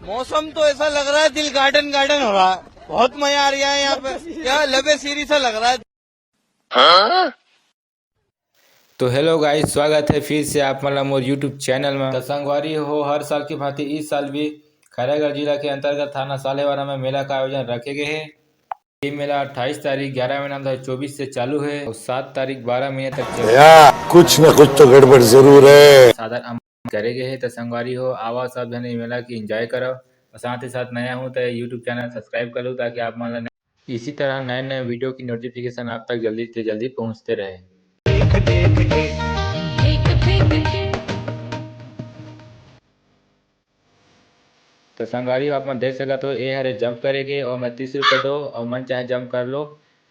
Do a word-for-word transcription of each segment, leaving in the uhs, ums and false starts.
मौसम तो ऐसा लग रहा है, दिल गार्डन गार्डन हो रहा है। बहुत मजा आ रहा है यहाँ पे, क्या लबे सीरी सा लग रहा है। तो हेलो गाइस, स्वागत है फिर से आप मन ला मोर YouTube चैनल में। तो संगवारी हो, हर साल की भांति इस साल भी खैरागढ़ जिला के अंतर्गत थाना सालेवारा में मेला का आयोजन रखे गए है। ये मेला अट्ठाईस तारीख ग्यारह महीना दो हज़ार चौबीस से चालू है और सात तारीख बारह महीने तक चलेगा। या, कुछ न कुछ तो गड़बड़ जरूर है। सादर आमंत्रित करे गए है। तो संगवारी हो, आवा सब जने मेला की एंजॉय करो और साथ ही साथ नया हूँ तो YouTube चैनल सब्सक्राइब कर लो, ताकि आप मन ला इसी तरह नए नए वीडियो की नोटिफिकेशन आप तक जल्दी से जल्दी पहुँचते रहे। तो संगवारी हो, आप मन देख सकत हो, ए हरे जंप करे के और मैं तीस रुपये दो और मन चाहे जंप कर लो।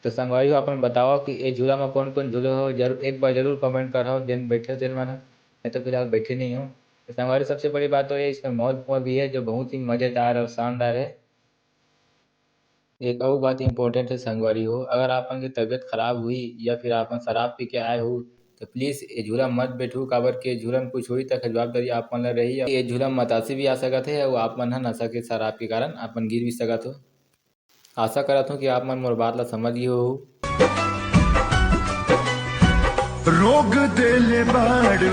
तो संगवारी हो, आप मन बताओ कि ये झूला में कौन कौन झूले हो, जरूर एक बार जरूर कमेंट करो, जिन बैठे हो तेन मन। मैं तो फिलहाल बैठे नहीं हूँ। तो संगवारी, सबसे बड़ी बात तो ये इसमें मौज मौज भी है, जो बहुत ही मज़ेदार और शानदार है। एक अउ बात इंपॉर्टेंट है संगवारी हो, अगर आप मन के तबीयत खराब हुई या फिर आप मन शराब पी के आए हो, तो प्लीज ये झूला मत बैठू, काबर के झूला में कुछ होई, तक जवाबदारी आप मन ला रही। ये झूला में मतासी भी आ सकत है और आप मन ह नशा के शराब के कारण आप मन गिर भी सकत हो। आशा करत हूँ कि आप मन मोर बात ला समझ गए हो। रोग देले बाड़ू।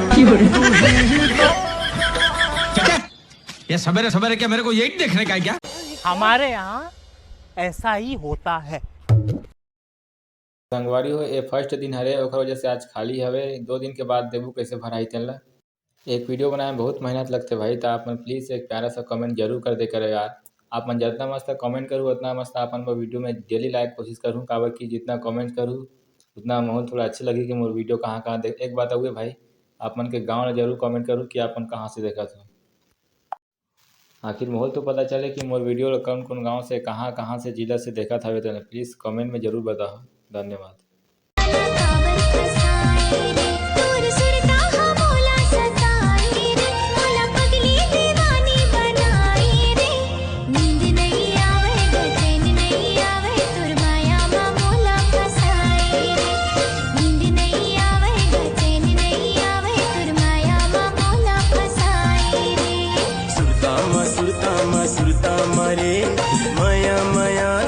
ये सवेरे सवेरे क्या मेरे को यही देखने का है क्या? हमारे यहाँ ऐसा ही होता है। संगवारी हो, ये फर्स्ट दिन हरे, ओकर वजह से आज खाली हवे। दो दिन के बाद देबू कैसे भराई तेन ला। एक वीडियो बनाए में बहुत मेहनत लगथे भाई, तो आप मन प्लीज एक प्यारा सा कमेंट जरूर कर दे करो यार। आप मन जितना मस्त कमेंट करू, उतना मस्त आप मन वो वीडियो में डेली लाए के कोशिश करूँ, काबर कि जितना कमेंट करू उतना माहौल थोड़ा अच्छे लगी कि मोर वीडियो कहाँ कहाँ देख। एक बात अउ है भाई, आप मन के गाँव ला जरूर कमेंट करू कि आप मन कहाँ से देखत हो। आखिर माहौल तो पता चले कि मोर वीडियो ला कौन कौन गाँव से, कहाँ कहाँ से, जिला से देखत हवे, तो प्लीज कमेंट में जरूर बताओ। धन्यवाद।